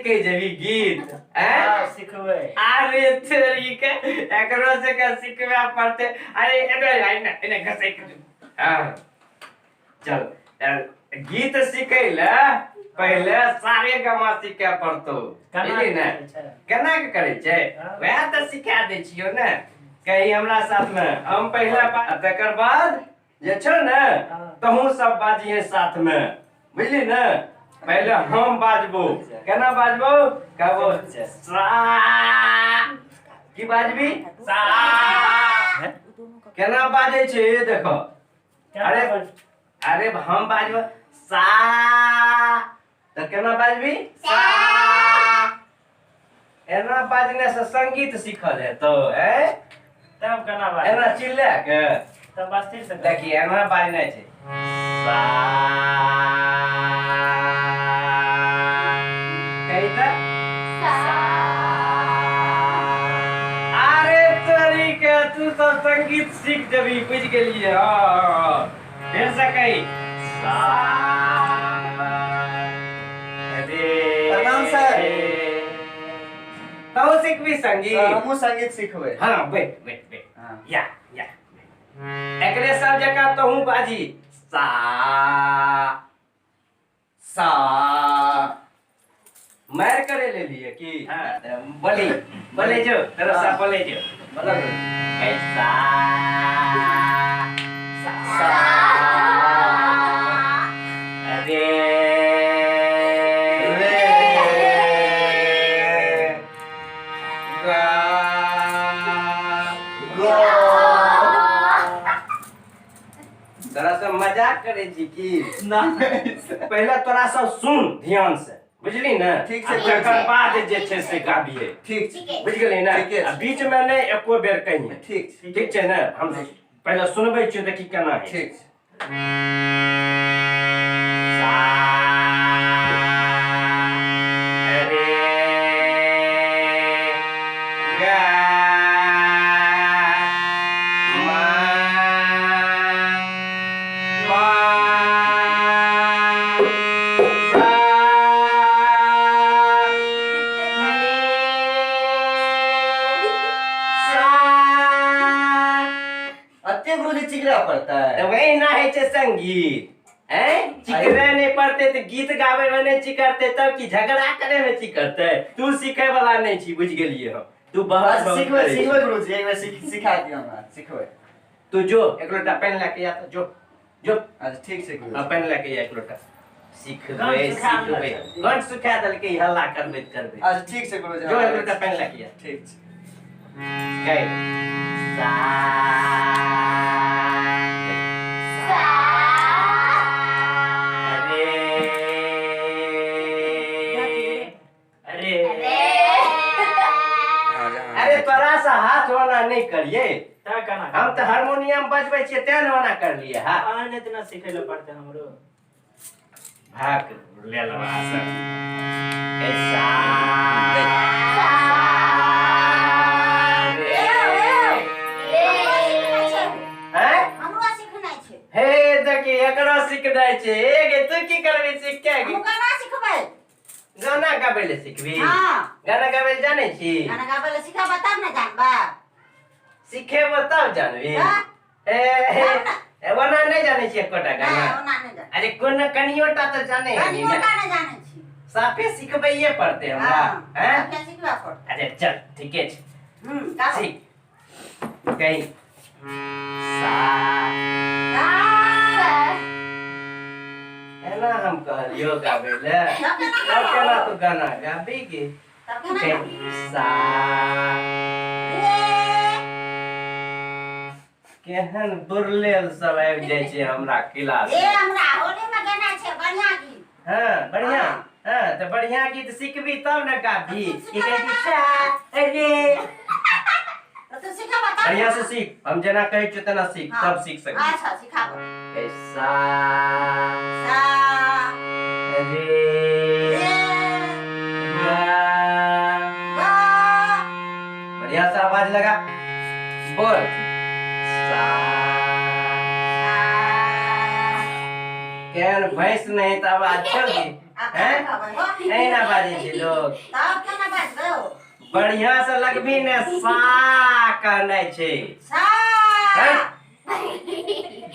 सीखे जेबी गीत हैं? हाँ, सिखबै। अरे तेरी के एकरो से के सिखबे पड़ते। अरे एने एने एने घसै के। हाँ चल यार, गीत सीखे ले पहले सारे गमा सीखे पड़तो। केना बुझली ने? करै छै? केना के करै छै? हाँ। वएह तऽ सिखा दै छियौ ने। कही हमरा साथमे हम पहले तकर बाद जे छौ ने हाँ। तहूँ सब बाजिहे साथमे, बुझली ने? पहले हम बाजबो। केना बाजबो? कहबो सा। की बाजबी? सा। केना बाजै छै ये देखो। केना अरे बाज- अरे हम बाजबो सा तऽ केना बाजबी? सा। एना बाजने से संगीत सीखल हेतौ? ऐं तब केना बाज? एना चिल्ला के तब अस्थिर से देखी एना बाजनाइ छै सा। कही तऽ अरे तोरी के तू सब संगीत सीख जेबी, बुझि गेलियै? हाँ, फेर से कही सा रे। प्रणाम सर। तहु सीखबी संगीत? सर, हमहूँ संगीत सिखबै। हाँ बैठ बैठ बैठ। हाँ। या या एकरे सब जकाँ तहु बाजी सा सा। मार करे ले लिए की? हाँ। बोली बोले जो तेरा सा बोले जो। बोलो। कैसा सा सा। अरे रे गा गो। तोरा सब मजाक करे छी की? नहीं सर। पहले तोरा सब सुन ध्यान से, बुझली ने? ठीक छै, आ ठीक तकर छै। बाद जे छै से गाबिए। ठीक छै। बुझि गेली ने? ठीके छै। आ बीच में नहि एको बेर कहिए। ठीक छै। ठीक छै ने? हम पहले सुनबै छियौ देखी केना होइ छै। ठीक छै। सा रे गा मा पा सा सा। अते गुरुजी चिकरा पड़ता है। तऽ वही ना होइ छै संगीत। हैं चिकरे नहीं पड़ते तऽ गीत गाबै में नहीं चिकरते तब की झगड़ा करे में चिकरते? तू सीखे वाला नहीं छी, बुझि गेलियै हम। तू बहस अच्छा, बहुत सिखबै करै छी। सिखबै गुरुजी, एक बेर सिखा दियौ हमरा, सिखबै। तू जो एक लोटा पानि लए के आ तऽ जो जो। अच्छा ठीक छै गुरुजी। हाँ, पानि लए के आ एक लोटा। सिखबै कंठ सुखा सिखबै देलकै। कंठ सुखा देलकै ई हल्ला करबैत करबैत। अच्छा ठीक छै गुरुजी। जो एक लोटा पानि लए के आ। ठीक छै। कहि सा रे अरे अरे तोरा से हाथ ओना नहीं करिए। तब केना? हम तऽ हारमोनियम बजबै छियै तें ने ओना करलियै। हा अहाँ ने इतना सिखै लए पड़तै हमरो। भाग ले लेबा सब ऐसा हैं? हमरो सिखनाइ छै। हे देखी एकरो सिखनाइ छै। ए गे तू की करबी सीख के? हम गाना सिखबै। गाना गाबै लए सिखबी? हाँ। गाना गाबै लए जानै छी? गाना गाबै लए सिखबै तब ने जानबै। सिखेबो तब जानबी? हाँ। ए ए, ओना नहि जानै छी एकोटा नहि, गाना? ओना नहि जानै। अरे कोनो कनियोटा तऽ जानै हेबी ने? कनियोटा नहि जानै छी। साफे सिखबैये पड़तै हमरा। हाँ, हैं? साफे सिखबै पड़तै। अच्छा चल ठीके छै। गाबो। सीख कही सा। सा। एना हम कहलियो गाबै लए तब केना तब केना गाबो? तू गाना गाबी गे? तब केना कही गाबी? सा रे। केहन बुरलेल सब आबि जाइ छै हमरा क्लास ए मे। हमरा होली में गेनाइ छै बढ़िया गीत। हाँ बढ़िया। हाँ। हाँ तऽ बढ़िया गीत सिखबी तब ने गाबी। तू की कहै सिखबे छै सा रे। तऽ तू सिखेबा तब बढ़िया ने। से सीख, हम जेना कहै छियौ तेना सीख। हाँ। तब सीख सकबी। अच्छा सिखाबो। ए सा सा रे रे गा। गा। बढ़िया से आवाज लगा बोल सा। सा। केहन भैंस नहीं तऽ आवाज छौ की? आब हैं? केना कहबै हो? एना बाजै छै लोग। तब केना बाजबै हो? बढ़िया से लगबी ने, सा कहनाइ छै। सा। हैं?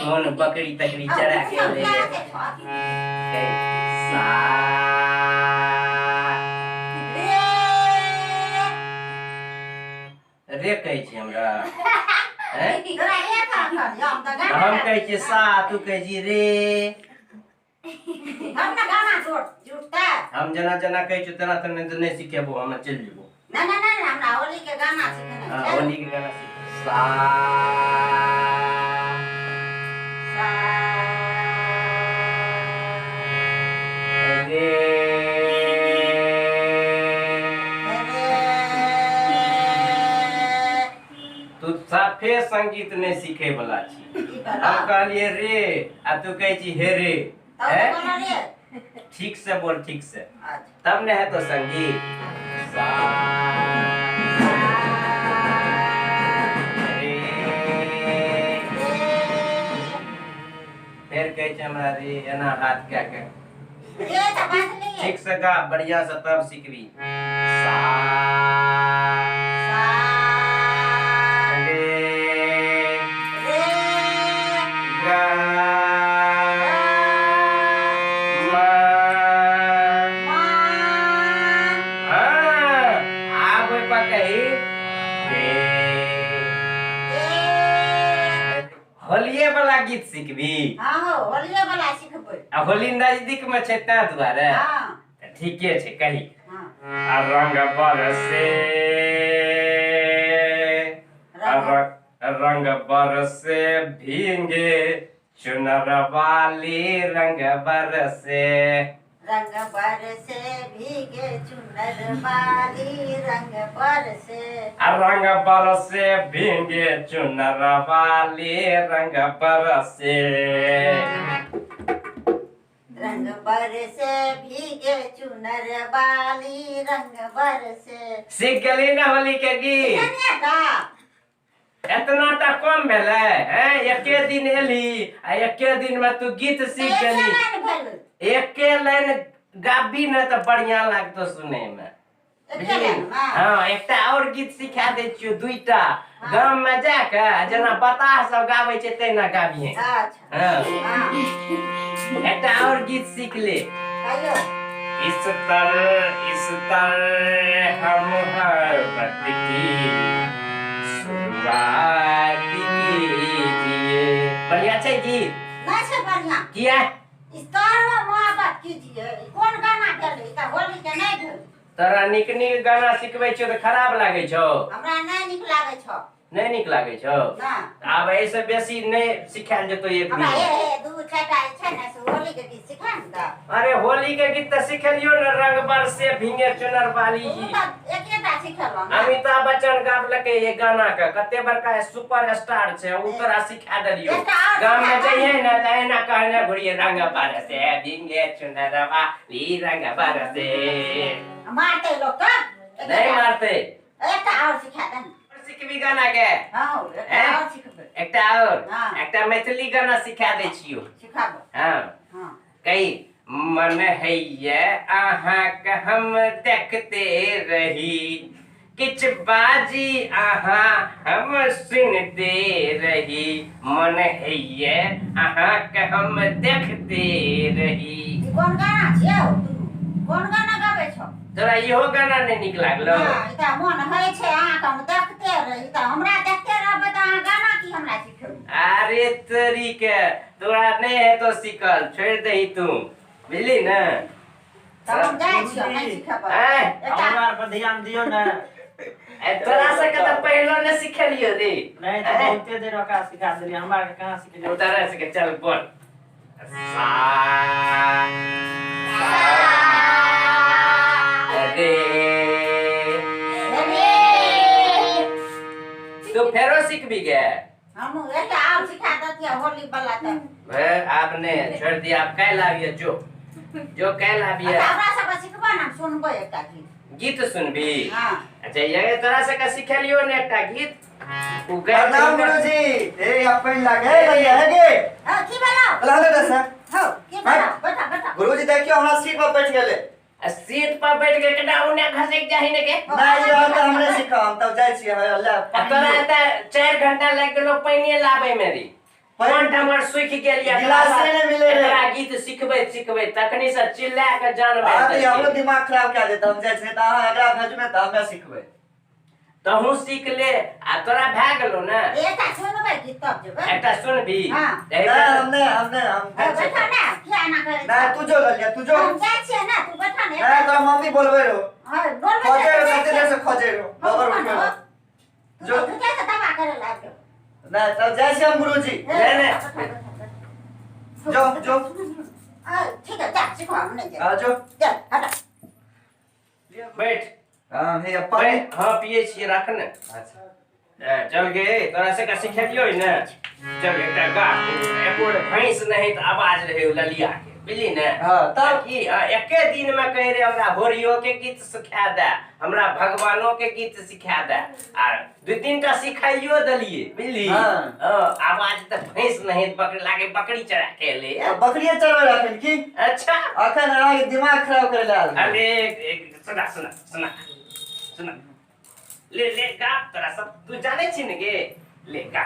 कोन बकरी तकरी चरा के अब ले क्या ले। छै छौ? सा। रे। रे कहै छी हमरा? हैं? तोरा रे कहलियौ, हम तऽ गाना हम कहै छियै सा, तू कहै छी रे। हम ने गाना जोड़ जुटतै। हम जेना जेना कहै छियौ तेना तेना तऽ नहि सिखेबो, हम चलि जेबो। नहि नहि नहि, हमरा होली के गाना सिखना हाँ, छै। होली के गाना सीख। सा। सा। रे। रे। तू साफे संगीत नहि सीखे वाला छी। की हम भेलौ? कहलिए रे आ तू कहै छी हे रे। तब हैं? तऽ बोलऽ रे। ठीक से बोल, ठीक से। अच्छा। तब ने है तो संगीत। सा रे। रे। फेर कहै छै हमरा रे, एना हाथ कए के। रे तऽ बाजलियै। ठीक से गा बढ़िया से, तब सिखबी। सा। सा। रे। रे। गा। मा। मा। हाँ, आब ओहि पर कही रे। ए। होलिये वाला गीत सिखबी? हाँ हो, होलिये वाला सिखबै। आ होली नजदीक में छै तैं दुआरे। हाँ। तऽ ठीके छै, कही। हाँ। आ रंग बरसे आ रंग बरसे भींगे चुनर वाली, रंग बरसे। रंग बरसे भीगे चुनर वाली, रंग बरसे। आ रंग बरसे भींगे चुनर वाली, रंग बरसे। रंग बरसे भीगे चुनर वाली, रंग बरसे। सीख गेली ना होली के गीत? कनिया एतना टा कम भेलै हैं? एके दिन एली आ एके दिन में तू गीत सीख गेली। भेल। एके लाइन गाबी ने तऽ बढ़िया लागतो सुनै में। एके लाइन मे? हाँ, एकटा और गीत सिखा दै छियौ, दुईटा। हाँ। गाम में जाके जेना बताह सब गाबै छै तहिना गाबिहे। अच्छा। हाँ। हाँ। एकटा और गीत सीख ले। कहियौ। इस तरह, इस तरह हम मोहब्बत की शुरुआत कीजिए। बढ़िया छै गीत? नहि छै बढ़िया। किया? इस तरह मोहब्बत कीजिए, ई कोन गाना भेलै? ई तऽ होली के नहि भेल। तोरा नीक नीक गाना सिखबै छियौ तऽ खराब लागै छौ? हमरा नहि नीक लागै छौ। नहि नीक लागै छौ? ना। आब एहिसँ बेसी नहि सिखायल जेतौ एक हमरा दिन। हे हे दू चारिटा जे छै ने से होली के गीत सिखा ने तऽ। अरे, होली के गीत तऽ सिखेलियौ ने, रंग बरसे भींगे चुनर वाली। ओ तऽ एकेटा सिखेलहुँ ने। अमिताभ बच्चन गाबलकै ये गाना के, कते बड़का सुपर स्टार छै ओ, तोरा सिखा देलियौ। एकटा आओर गाम में सिखा। जइहे ने तऽ एना कहने घुरिये, रंग बरसे भींगे चुनर वाली, रंग बरसे। मारतै लोक तऽ। नहीं मारते। एकटा आओर सिखा दे ने। सिखबी गाना के? हँ, एकटा हैं? आओर सिखबै। एकटा और? हाँ। एकटा मैथिली गाना सिखा दै छियौ। सिखाबो। हाँ। हाँ। कही, मन हैया अहाँके हम देखते रही, किछ बाजी अहाँ हम सुनते रही, मन हैया अहाँके हम देखते रही। ई कोन गाना छियौ? तू कोन गाना गाबै छौ? तोरा इहो गाना नहि नीक लागलो? हाँ, ई तऽ मन होइ छै अहाँके हम देखते रही, तऽ हमरा देखते रहबै तऽ अहाँ गाना की हमरा सिखेबै? अरे तोरी के, तोरा नहि हेतो सिखल, छोड़ि दही तू, बुझली ने? तब हम जाइ छियौ, नहि सिखेबै। आँय? एकटा हमरा आर पर ध्यान दियौ ने। ए, तोरा सबके तऽ पहिलो नहि सिखेलियौ रे। नहीं तऽ बहुते देर ओकरा सिखा देलियै, हमरा आरके कहाँ सिखेलियै? तोरा सबके, चल बोल, सा रे। रे। तू फेरो सिखबी गे? हम एकटा आओर सिखा दैतियै होली वाला तऽ। हे, आब ने छोड़ दिया, आब काल्हि आबिए, जो जो काल्हि आबिए। अच्छा, हमरा सबके सिखबै ने, हम सुनबै एकटा गीत। गीत सुनबी? हाँ। अच्छा, ये तोरा सबके सिखेलियो ने एकटा गीत उ गाबि। प्रणाम गुरुजी। ए अपन लागे भैया है गे। हाँ, की भेलौ? बोला दे सर। हौ, की भेलौ? बैठा बैठा। बैठो। गुरुजी देखियो हमरा सीट पर बैठ गेलै। आ सीट पर बैठ के कटा ओने घसक जाही ने के। नहि ई रहत तऽ हमरे सिखाउ, हम तब जाइ छियै। हे ले। आ तोरा एतऽ 4 घंटा लागि गेलो पानिये लाबै मे री। कंठ हमर सूखि गेल या। गिलासे नहि मिलै रहै। एकरा गीत सिखबैत सिखबैत तखनी से चिल्ला के जान अहाँ मारि तऽ हमरो देलकै। दिमाग खराब कए देत। हम जाइ छियै तऽ अहाँ एकरा भेजू ने तऽ हमे सिखबै। तहूँ सीख ले। आ तोरा भए गेलौ ने? एकटा सुनबै गीत तब जेबै। एकटा सुनबी? हाँ। नहि हम नहि, हम नहि, हम जाइ छियै। बैठो ने, किया एना करै नहि छौ? तू जो ललिया, तू जो। हम जाइ छियै ने, तू बैठो ने। नहि तोरा मम्मी बोलबै रहो। हाँ, बोलबै खोजे तऽ रहो, जाइ कते छियै। देर से खोजे रहो, हाँ, बबर उठो उठे ने, रहो। तू जो। तऽ झूठे से तबाह करे लागि गेल। नहि तब जाइ छियै हम गुरुजी। नहि, नहि। बैठो, बैठो, बैठो। जो जो। हाँ, ठीक है, जा सिखो, हम नहीं जाए। हाँ जो। जा हटा। बैठ। हाँ हे पानी। बैठ, हाँ पिए छियै, राख ने। अच्छा। चल गे, तोरा से का सिखेलियो ने? चल एकटा गा। एको भैंस नहीं तऽ आवाज रहे उ ललिया के, बुझली ने? हाँ तब की एके दिन में कहे रहे हमरा होरियो के गीत सिखा दे, हमरा भगवानो के गीत सिखा दे। आ 2-3 टा सिखाइयो देलिए, बुझली? हाँ। हाँ, आवाज तऽ भैंस नहीं बकरी लागे, बकरी चरा के एलै। तऽ बकरिये चरबै रहथिन की? अच्छा। अखन अहाँके दिमाग खराब करै लए आयल। अरे सुना सुना सुना सुना, ले ले गा। तोरा सब तू जानै छी ने गे, ले गा।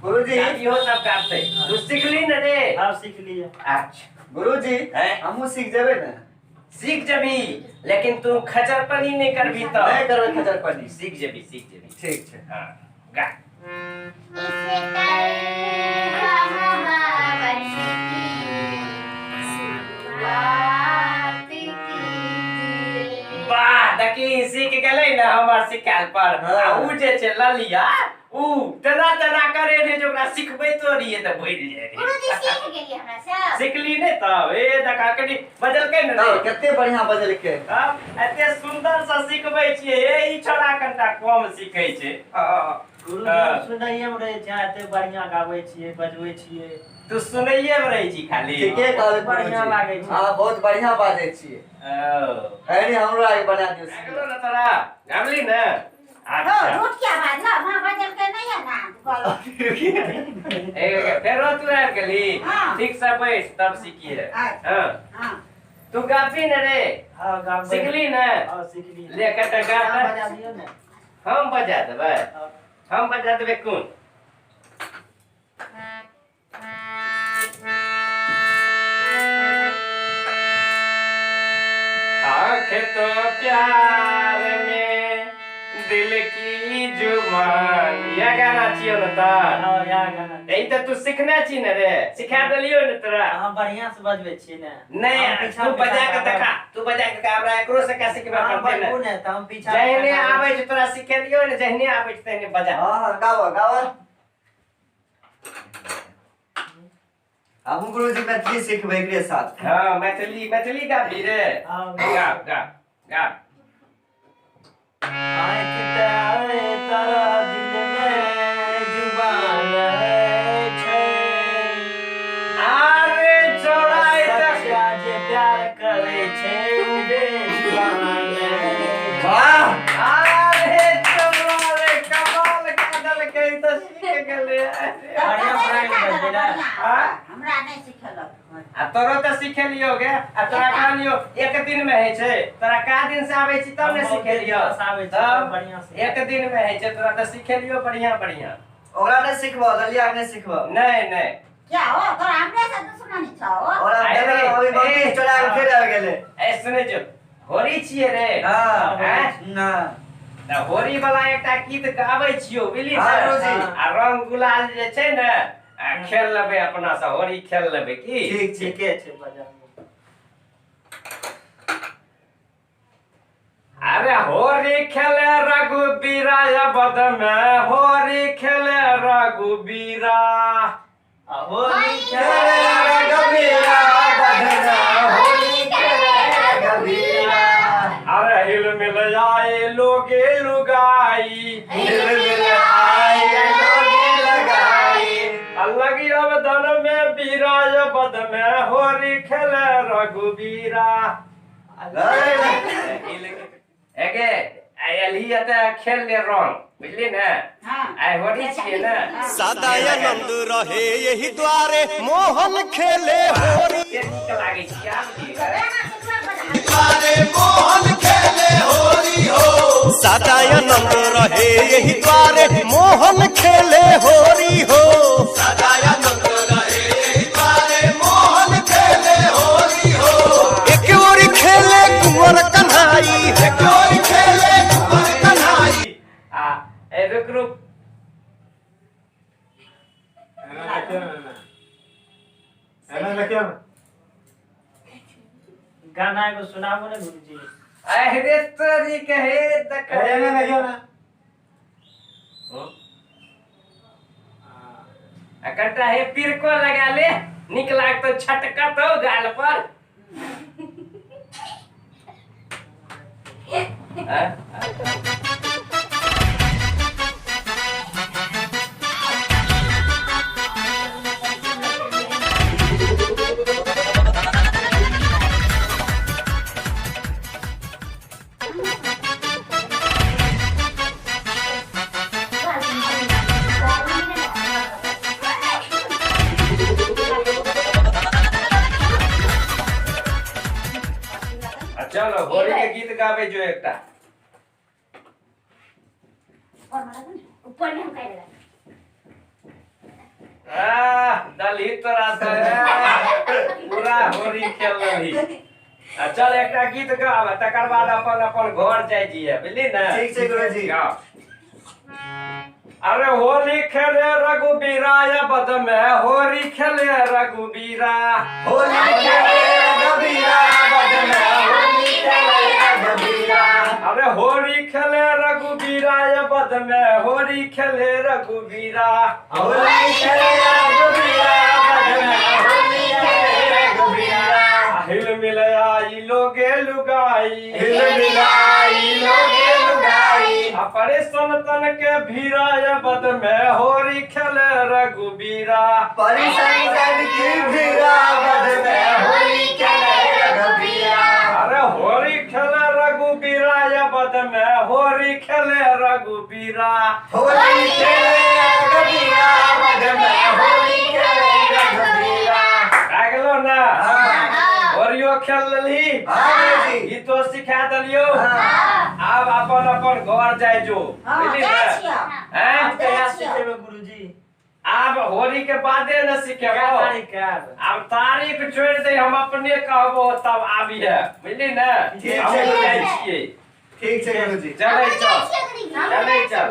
गुरुजी। इहो सब गाबतै। तू सिखली ने रे? हाँ सीख लिए। अच्छा। गुरुजी हैं? हमहूँ सीख जेबै ने? सीख जबी, लेकिन तू खचरपनी नहीं करबी तऽ। नहि करबै खचरपनी। सीख जेबी, सीख जेबी। ठीक छै। हाँ गा। इस तरह मोहब्बत की शुरुआत कीजिए। वाह, देखी सीख गेलै ने हमर सिखायल पर। हाँ। आ उ जे छै ललिया, उ तेना तेना करे रहे जे ओकरा सिखबैतो रहियै तऽ भूलि जाइ रहे। गुरुजी सीख गेलियै हमरा सब। सिखली ने तब? ए देखा कनी बजलकै ने रे? तब कते बढ़िया बजलकै। तब एते सुन्दर से सिखबै छियै, हे ई छोड़ा कनिटा कम सिखै छै। हाँ। गुरुजी हाँ। हम सुनैये मे रहै छै, एते बढ़िया गाबै छियै, बजबै छियै। तू सुनैये मे रहै छी खाली। ठीके कहल बढ़िया गुरुजी। लागै छै। अहाँ बहुत बढ़िया बाजै छियै। ओ अरे हमरो आगे बना दियौ। भए गेलौ ने तोरा? गाबली ने? हो अच्छा। झूठ की आवाज ना वहाँ बजल के नहीं है ना गलत। ए फेरो तू आबि गेली? हाँ। ठीक से बैठ तब सीखिए। अच्छा। हाँ। हाँ। तू गाबी ने रे? हाँ गाबै। सिखली ने? हाँ सीखली। ले कते गा। अहाँ बजा दियौ ने। हम बजा देबै? हाँ। हम बजा देबै कोन? आंख तो प्यार में दिल की जुबान, यह गाना छियौ ने तऽ? हाँ इएह गाना। ई तऽ तू सिखने छी ने रे? सिखा देलियौ ने तोरा? अहाँ बढ़िया से बजबै छियै ने? नहीं हम पीछा तू पीछा बजा के गाबै। देखा, तू बजा के देखा, हमरा एकरो से का सिखबे अहाँ पड़तै ने। बजबू ने तऽ हम पीछा जहने पीछा गाबै। आबै छै तोरा सिखेलियौ ने, जहने आबै छै तहने बजा। हाँ हाँ गाबऽ गाबऽ। हमहूँ गुरुजी मैथिली सिखबै एकरे साथ। हाँ मैथिली, मैथिली गाबी रे? हाँ। गाब गाब गाब। आँखि तरह दिल में जुबान छै। अरे चौड़ाई तक सच्चा जे प्यार करै छै उ बेजुबान छै। वाह। अरे चौड़ा रे, कमाल कऽ देलकै, ई तऽ सीख गेलै। अरे। बढ़िया पढ़ाइ बजबै ने? हाँ? हमरा नहीं सिखेलक। आ तोरो तऽ सिखेलियौ गे। आ तोरा कहलियौ एक दिन मे होइ छै, तोरा का दिन से आबै छी तब ने हम बहुत सिखेलियौ। दिन से आबै छी, तब बढ़िया से। एक दिन मे होइ छै, तोरा तऽ सिखेलियौ बढ़िया बढ़िया। ओकरा नहि सिखबऽ, ललिया के नहि सिखबऽ। नहीं नहीं। क्या हो तोरा हमरे से दुश्मनी छौ? ओकरा अरे, देखल अभी मम्मी ए, चोरा के फेर आबि गेलै। ए सुनै छौ, होरी छियै रे? हाँ। हैं? ना। तऽ होरी वाला एकटा गीत गाबै छियौ, बुझली हाँ, ने? गुरुजी। आ रंग गुलाल जे छै ने, आ खेल लेबै अपना से, होरी खेल लेबै की? ठीक छै। ठीके छै, बजा। अरे होरी खेले रघुबीरा अवध में, होरी खेले रघुबीरा। आ होली खेले रघुबीरा अवध में, होली खेले रघुबीरा। अरे हिल मिल आए लोगे लुगाई, हिल मिल आए लोगे लगाई। अलग अवधन में बीरा अवध में, होरी खेले रघुबीरा। एगे आयल ही एतऽ खेल ले रंग बुझली ने। आइ होरी छियै ने। सदा आनंद रहे यही द्वारे मोहन खेले होरी। नीक लागै छै आब की द्वारे मोहन खेले होरी हो। सदा आनंद रहे यही द्वारे मोहन खेले होरी हो। सदा आनंद रहे यही द्वारे मोहन खेले होरी हो। एक ओर खेले कुंवर कन्हाई, एक ओर खेले कुंवर कन्हाई। आ ए रुक रुक एना देखियौ ने, गाना एगो सुनाबू ने गुरुजी। अरे तोरी कहे देख एना देखियौ ने। आ कटा हे पिरको लगा ले, निक लागतो छटकतो गाल पर। चलो होली के गीत गावे जो एकटा ऊपर में हम कह लगा आ दलही तोरा से पूरा होली खेल रही। आ चल एकटा गीत गाब तकर बाद अपन अपन घर जाय जिए बुझली ने। ठीक छै गुरुजी। गाओ। अरे होली खेले रघुबीरा बद में होली खेले रघुबीरा, होली खेले रघुबीरा बद में होली खेले रघुबीरा। अरे होली खेले रघुबीरा बद में होली खेले रघुबीरा, होली खेले रघुबीरा बद में होली खेले रघुबीरा। हिल मिलाई लोगे लुगाई, हिल मिलाई लोगे लुगाई। अपने संतन के भीरा बद में होली खेले रघुबीरा, परिसंतन की भीरा बद में होली खेले रघुबीरा। अरे होली खेले रघुबीरा बद में होली खेले रघुबीरा, होली खेले रघुबीरा बद में होली खेले रघुबीरा। आ गेलो ना। होलियो खेल लेलही, गीतो सिखा देलियो, आब अपन अपन घर जाय जो बुझली ने। हैं कहिया सिखेबै गुरुजी? आब होली के बादे न सिखेबो। आब तारीख छोड़ि दे, हम अपने कहबो तब आबिहे बुझली ने। ठीक हम छै जाइ गुरुजी। छियै। ठीक छै गुरुजी। चलै चल चलै चल।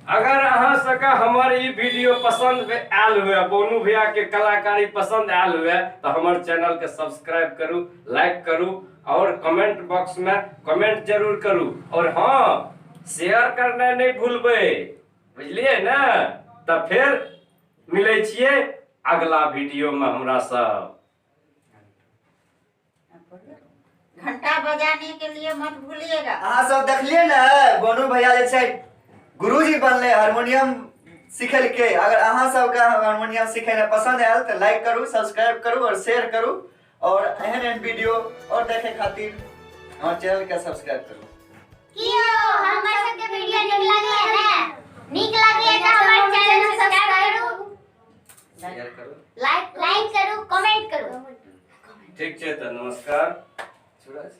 अगर अहाँ सबके हमर ई वीडियो पसंद आयल हुए, बोनू भैया के कलाकारी पसंद आयल हुए, तो हमर चैनल के सब्सक्राइब करू, लाइक करू और कमेंट बॉक्स में कमेंट जरूर करू और हाँ शेयर करना नहीं भूलबै बुझलिए ने। तो फिर मिलै छियै अगला वीडियो में हमरा सब। घंटा बजाने के लिए मत भूलिएगा। अहाँ सब देखलिए ने गोनू भैया जे छै गुरुजी बनले हारमोनियम सिखेलकै। अगर अहाँ सबके हारमोनियम सिखेनाइ पसंद आयल तऽ लाइक करू, सब्सक्राइब करू और शेयर करू और एहन एहन वीडियो और देखे खातिर हमर चैनल के सब्सक्राइब करू। कियो हमर सबके वीडियो नीक लागले ने? नीक लागले तऽ हमर चैनल सब्सक्राइब करू, शेयर करू, लाइक करू, कमेंट करू। ठीक छै तऽ नमस्कार। सूरज।